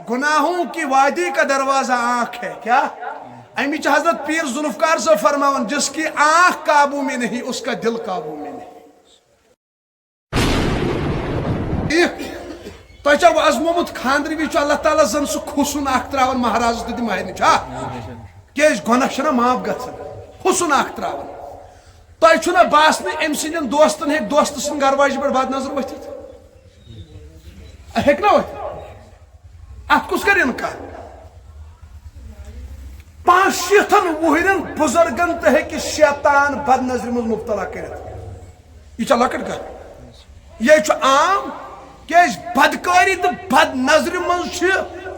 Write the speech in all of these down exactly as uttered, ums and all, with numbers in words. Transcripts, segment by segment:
گناہوں کی وادی کا دروازہ آنکھ ہے۔ کیا؟ امی چھ حضرت پیر ذوالفقار صٲب فرماوان، جس کی آنکھ قابو میں نہیں، اس کا دل قابو میں نہیں۔ ٹھیک؟ تۄہہِ چھا ازمومُت خاندرِ وِزِ چھُ اللہ تعالیٰ زن سُہ کھُسُن اکھ تراوان مہرازس تہٕ تہِ مہرنہِ چھا؟ کیازِ گۄناہ چھُنہ معاف گژھان؟ کھُسُن اکھ تراوان۔ تۄہہِ چھُنہ باسنٕے أمۍ سٕنٛدٮ۪ن دوستن ہیٚکہِ دوستہٕ سٕنٛدِ گرواجہِ پٮ۪ٹھ بد نظر ؤتھِتھ؟ ہیٚکہِ نہ ؤتھِتھ؟ اتھ کُس کرِ انکار؟ پانٛژھ شیٖتھن وُہرٮ۪ن بُزرگن تہِ ہیٚکہِ شیطان بد نظرِ منٛز مبتلا کٔرِتھ۔ یہِ چھا لۄکٕٹ کتھ؟ یہِ چھُ عام۔ کیازِ بدکٲری تہٕ بد نظرِ منٛز چھِ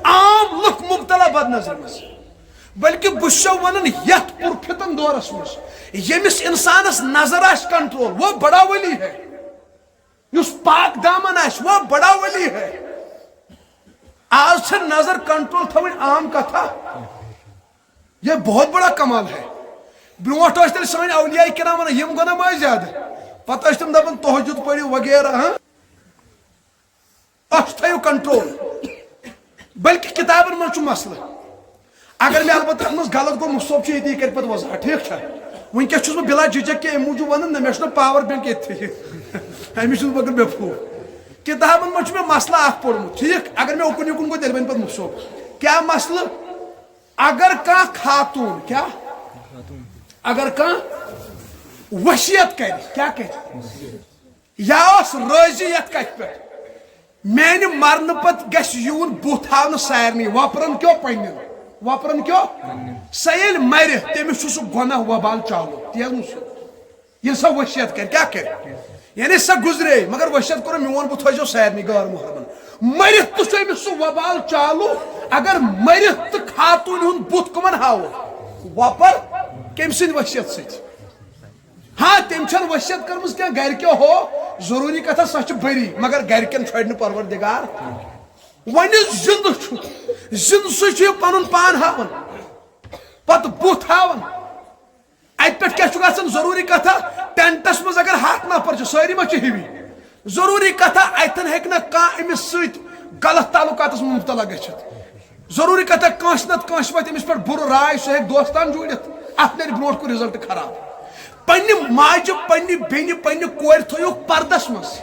عام لُکھ مبتلا بد نظرِ منٛز۔ بلکہ بہٕ چھُسو ونان یتھ پُرفتن دورس منٛز ییٚمِس انسانس نظر آسہِ کنٹرول، وہ بڑا ولی ہے۔ یُس پاک دامن آسہِ، وہ بڑا ولی ہے۔ آز چھِ نظر کنٹرول تھاوٕنۍ عام کتھا۔ یہ بہت بڑا کمال ہے۔ برونٹھ ٲسۍ تیٚلہِ سٲنۍ اولیاء کرام ونان، یِم گۄناہ ما ٲسۍ زیادٕ؟ پتہٕ ٲسۍ تِم دپان، تہجد پٔرِو وغیرہ، ہاں؟ اَتھ تھٲیِو کنٹرول۔ بلکہ کتابن منٛز چھُ مسلہٕ۔ اگر مےٚ البتہ اتھ منٛز غلط گوٚو، مُفتہٕ صٲب چھُ ییٚتی، یہِ کرِ پتہٕ وضاحت، ٹھیک چھا؟ وٕنکیٚس چھُس بہٕ بلا جھجک کہِ امہِ موٗجوٗب ونان، نہ مےٚ چھُنہٕ پاور بینک ییٚتھی۔ أمِس چھُس بہٕ بکر محفوظ۔ کتابن منٛز چھُ مےٚ مسلہٕ اکھ پوٚرمُت، ٹھیک؟ اگر مےٚ اُکُن یُکُن گوٚو، تیٚلہِ ونہِ پتہٕ مُفتہٕ صٲب۔ کیٛاہ مسلہٕ؟ اگر کانٛہہ خاتوٗن، کیٛاہ؟ اگر کانٛہہ وصیت کرِ، کیٛاہ کرِ؟ یا اوس رٲضی یتھ کتھِ پٮ۪ٹھ، میانہِ مرنہٕ پتہٕ گژھِ یُن بُتھ ہاونہٕ سارنٕے، وۄپرن کیو پننٮ۪ن، وۄپرن کیو۔ سۄ ییٚلہِ مرِ، تٔمِس چھُ سُہ گۄناہ وبال چالو۔ تی حظ ووٚن سُہ۔ ییٚلہِ سۄ وصیت کرِ، کیٛاہ کرِ؟ یعنی سۄ گُزرے، مگر وصیت کوٚر، میون بُتھ تھٲیزیو سارنٕے غٲر محرمن۔ مٔرِتھ تہِ چھُ أمِس سُہ وبال چالو۔ اگر مٔرِتھ تہٕ خاتوٗنہِ ہُنٛد بُتھ کٕمن ہاوو؟ وۄپر کٔمۍ سٕنٛدِ وصیت سۭتۍ؟ ہاں، تٔمۍ چھَنہٕ وصیت کٔرمٕژ کینٛہہ، گرِکیو ہو، ضروٗری کتھا، سۄ چھِ بٔری، مگر گرِکٮ۪ن چھۄڑِ نہٕ پروردگار۔ وۄنۍ یُس زِندٕ چھُ، زِندٕ سُے چھُ یہِ پنُن پان ہاوان، پتہٕ بُتھ ہاوان۔ اتہِ پٮ۪ٹھ کیٛاہ چھُ گژھان؟ ضروٗری کتھا، ٹینٹس منٛز اگر ہتھ نفر چھِ، سٲری ما چھِ ہِوی؟ ضروٗری کتھا، اتٮ۪ن ہیٚکہِ نہ کانٛہہ أمِس سۭتۍ غلط تعلقاتس منٛز مبتلا گٔژھِتھ۔ ضروٗری کتھا، کٲنٛسہِ نتہٕ کٲنٛسہِ وتھِ أمِس پٮ۪ٹھ بُرٕ راے، سُہ ہیٚکہِ دوستان جوٗڑِتھ، اتھ نیرِ برونٛٹھ کُن رِزلٹ خراب۔ پننہِ ماجہِ، پننہِ بیٚنہِ، پننہِ کورِ تھٲیِو پردس منٛز۔